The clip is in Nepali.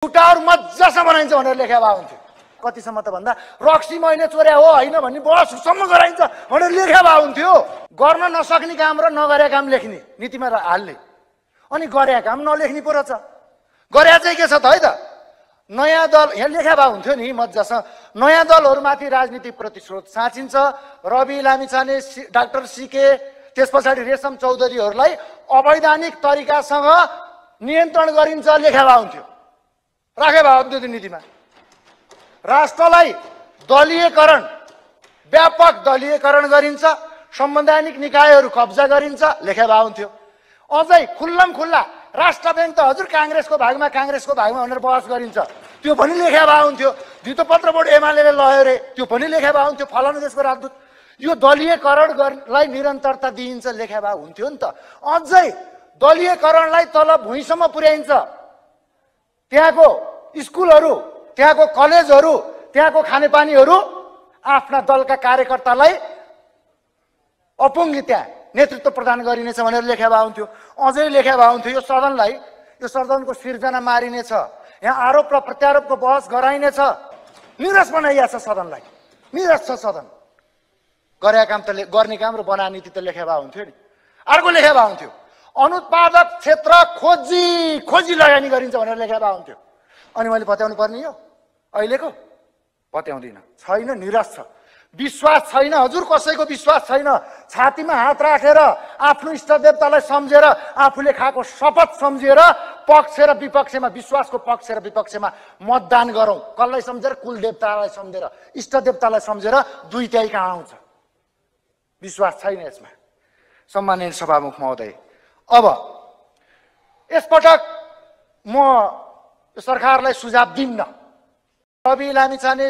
खुट्टाहरु मज्जासँग बनाइन्छ भनेर लेखा भए हुन्थ्यो। कतिसम्म त भन्दा रक्सी मैले चोर्या हो हैन भन्ने बससम्म गराइन्छ भनेर लेखा भए हुन्थ्यो। गर्न नसक्ने काम र नगरे काम लेख्ने नीतिमा हाल्ने, अनि गरे काम नलेख्ने पो रहेछ। गरे चाहिँ के छ त है त, नयाँ दल यहाँ लेखा भए हुन्थ्यो नि मज्जासँग। नयाँ दलहरुमाथि राजनीतिक प्रतिशोध साँचिन्छ। रवि लामिछाने, डाक्टर सीके, त्यस पछाडि रेशम चौधरीहरुलाई अवैधानिक तरिकासँग नियन्त्रण गरिन्छ लेखा भए हुन्थ्यो, राखे भए हुन्थ्यो नीतिमा। राष्ट्रलाई दलीयकरण, व्यापक दलीयकरण गरिन्छ, संवैधानिक निकायहरू कब्जा गरिन्छ लेखा भए हुन्थ्यो। अझै खुल्लम खुल्ला राष्ट्र बैंक त हजुर कांग्रेसको भागमा भनेर बहस गरिन्छ, त्यो पनि लेखा भए हुन्थ्यो। धितोपत्र बोर्ड एमालेले लयो रे, त्यो पनि लेखा भए हुन्थ्यो। फलानु देशको राजदूत, यो दलीयकरणलाई निरन्तरता दिइन्छ लेखा भए हुन्थ्यो नि त। अझै दलीयकरणलाई तल भुइँसम्म पुर्याइन्छ। त्यहाँको स्कुलहरू, त्यहाँको कलेजहरू, त्यहाँको खानेपानीहरू आफ्ना दलका कार्यकर्तालाई अपुङ्गित्या नेतृत्व प्रदान गरिनेछ भनेर लेखा भए हुन्थ्यो। अझै लेखा भए हुन्थ्यो यो सदनको सिर्जना मारिनेछ, यहाँ आरोप र प्रत्यारोपको बहस गराइनेछ। निरस बनाइया छ सदनलाई, निरस छ सदन। गर्ने काम र बनाने नीति त लेखा भए हुन्थ्यो नि। अर्को लेखा भए हुन्थ्यो अनुत्पादक क्षेत्र खोजी लगानी गरिन्छ भनेर लेखा भए हुन्थ्यो। अनि मैले पत्याउनु पर्ने यो अहिलेको पत्याउँदिन, छैन, निरस छ। विश्वास छैन हजुर, कसैको विश्वास छैन। छातीमा हात राखेर आफ्नो इष्टदेवतालाई सम्झेर, आफूले खाएको शपथ सम्झेर पक्ष र विपक्षमा, विश्वासको पक्ष र विपक्षमा मतदान गरौँ। कसलाई सम्झेर? कुलदेवतालाई सम्झेर, इष्टदेवतालाई सम्झेर। दुई त्याइ कहाँ आउँछ? विश्वास छैन यसमा। सम्माननीय सभामुख महोदय, अब यसपटक म सरकारलाई सुझाव दिन्न। रवि लामिछाने